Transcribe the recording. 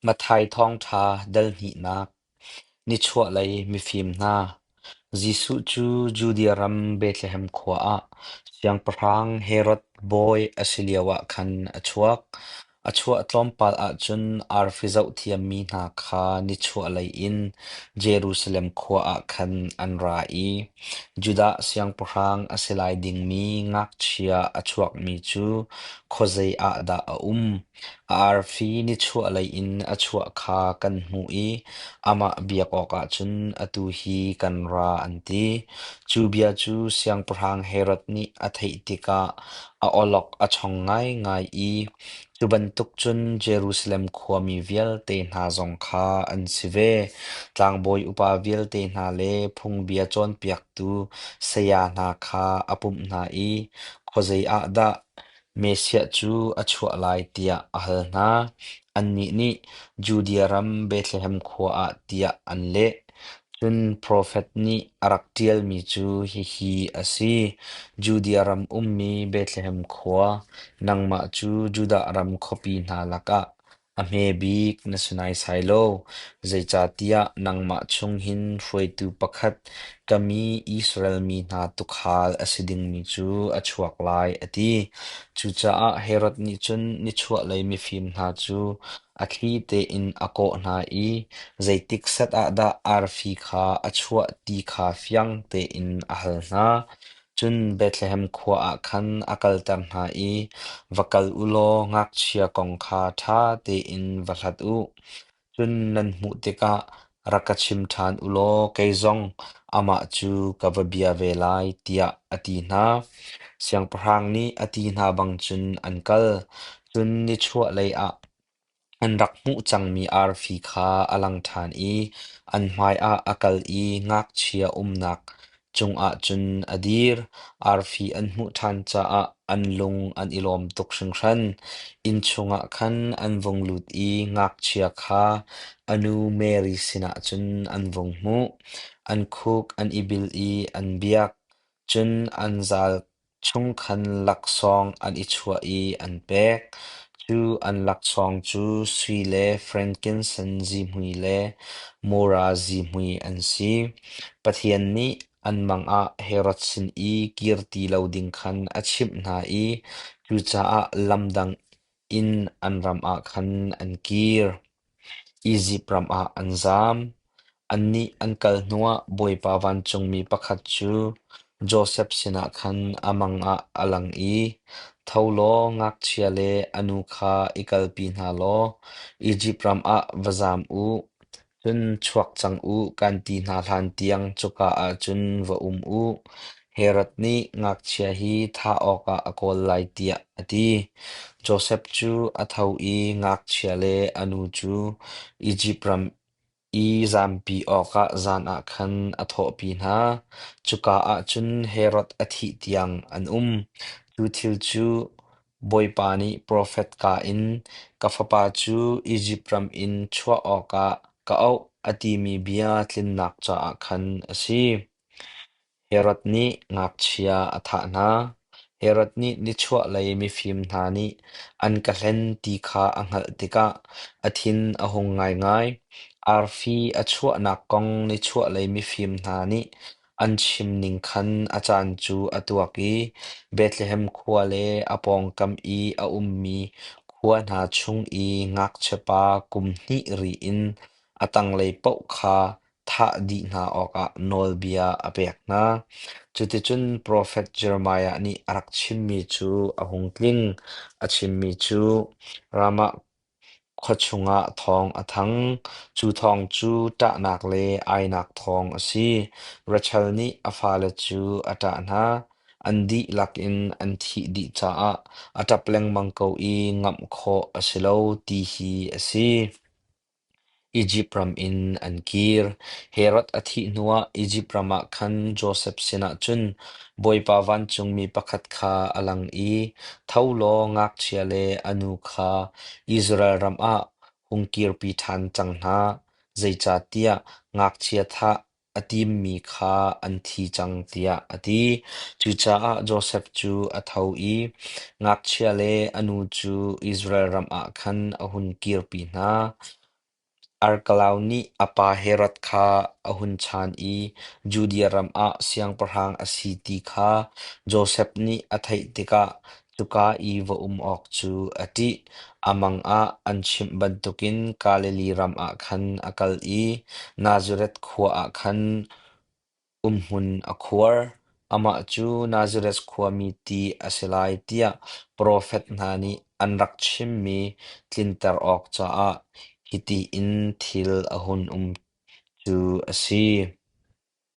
Matthai thawngṭha dal hnihnak, nichuahlei mifim hna, Jesuh cu Judea ram Bethlehem khua ah siangpahrang Herod bawi a si lioah khan a chuak. A chuah tlawmpal ah cun arfi zohthiammi hna kha nichuahlei in Jerusalem khua ah khan an ra i Judah siangpahrang a si lai dingmi ngakchia a chuakmi cu khuazei ah dah a um? A arfi nichuahlei in a chuah kha kan hmuh i amah biak awkah cun atu hi kan ra, an ti. Cu bia cu Siangpahrang Herod nih a theih tikah a awlok a chong ngaingai i cu bantuk cun Jerusalem khuami vialte hna zong kha an si ve. Tlangbawi upa vialte hna le phungbia cawnpiaktu saya hna kha a pumh hna i, Khuazei ah dah Messiah cu a chuah lai tiah a hal hna. Annih nih Judea ram Bethlehem khua ah tiah an leh. Cun profet nih a rak ṭialmi cu hihi a si: Judea ram ummi Bethlehem khua, nangmah cu Judah ram khuapi hna lakah a hme bik na si naisai lo, zeicahtiah nangmah chung hin hruaitu pakhat ka mi Israel mi hna tuukhal a si dingmi cu a chuak lai, a ti. Cucaah Herod nih cun nichuahlei mifim hna cu a thli tein a kawh hna i zeitik set ah dah arfi kha a chuah ti kha fiang tein a hal hna. Cun Bethlehem khua ah khan a kalter hna i, "Va kal u law ngakchia kong kha ṭha tein va hlat u. Cun nan hmuh tikah rak ka chim ṭhan u law kei zong amah cu ka va bia ve lai," tiah a ti hna. Siangpahrang nih a ti hna bang cun an kal. Cun nichuahlei ah an rak hmuh cangmi arfi kha a lang ṭhan i an hmaiah a kal i ngakchia umnak cungah cun a dir. Arfi an hmuh ṭhan caah an lung an i lawm tuk hringhran. Inn chungah khan an vung lut i ngakchia kha a nu Mary sinah cun an vung hmuh. An khuk an i bil i an biak. Cun an zal chung khan laksawng an i chuah i an pek. Cu an laksawng cu sui le frankinsen zihmui le mura zihmui an si. Pathian nih an mang ah Herod sin i kir ti lo ding khan a chimh hna i cucaah lam dang in an ram ah khan an kir. Izipt ram ah an zaam. Annih an kal hnuah Bawipa vancungmi pakhat cu Josef sinah khan a mang ah a lang i, "Tho law ngakchia le a nu kha i kalpi hna law Izipt ram ah va zaam u. Cun chuak cang u kan ti hna hlantiang cuka ah cun va um u. Herod nih ngakchia hi thah awkah a kawl lai," tiah a ti. Josef cu a tho i ngakchia le a nu cu Izipt ram i zampi awkah zan ah khan a thawhpi hna. Cuka ah cun Herod a thih tiang an um. Cu thil cu Bawipa nih profet kaa in, "Ka fapa cu Izipt ram in chuah awkah ka auh," a timi bia tlinnak caah khan a si. Herod nih ngakchia a thah hna. Herod nih nichuahlei mifim hna nih an ka hlen ti kha a hngalh tikah a thin a hung ngaingai. Arfi a chuahnak kong nichuahlei mifim hna nih an chim ning khan a caan cu a tuak i Bethlehem khua le a pawngkam i a ummi khua hna chung i ngakchiapa kum hnih ri in a tanglei paoh kha thah dih hna awkah nawlbia a pek hna. Cuticun profet Jeremiah nih a rak chimmi cu a hung tling. A chimmi cu Ramah khua chungah thawng a thang. Cu thawng cu ṭahnak le ainak thawng a si. Rachel nih a fale cu a ṭah hna. An dihlak in an thih dih caah a ṭap lengmang ko i ngamh khawh a si lo ti hi a si. Izipt ram in an kir. Herod a thih hnuah Izipt ram ah khan Josef sinah cun Bawipa vancungmi pakhat kha a lang i, "Tho law ngakchia le a nu kha Israel ram ah hung kirpi ṭhan cang hna, zeicahtiah ngakchia thah a timmi kha an thi cang," tiah a ti. Cucaah Josef cu a tho i ngakchia le a nu cu Israel ram ah khan a hun kirpi hna. Arkelau nih a pa Herod kha a hun chaan i Judea ram ah siangpahrang a si ti kha Josef nih a theih tikah cuka i va um awk cu a ṭih. A mang ah an chimh bantukin Galilee ram ah khan a kal i Nazareth khua ah khan umhmun a khuar. Amah cu Nazareth khuami ti a si lai tiah profet hna nih an rak chimmi tlinter awk caah hiti in thil a hun um cu a si.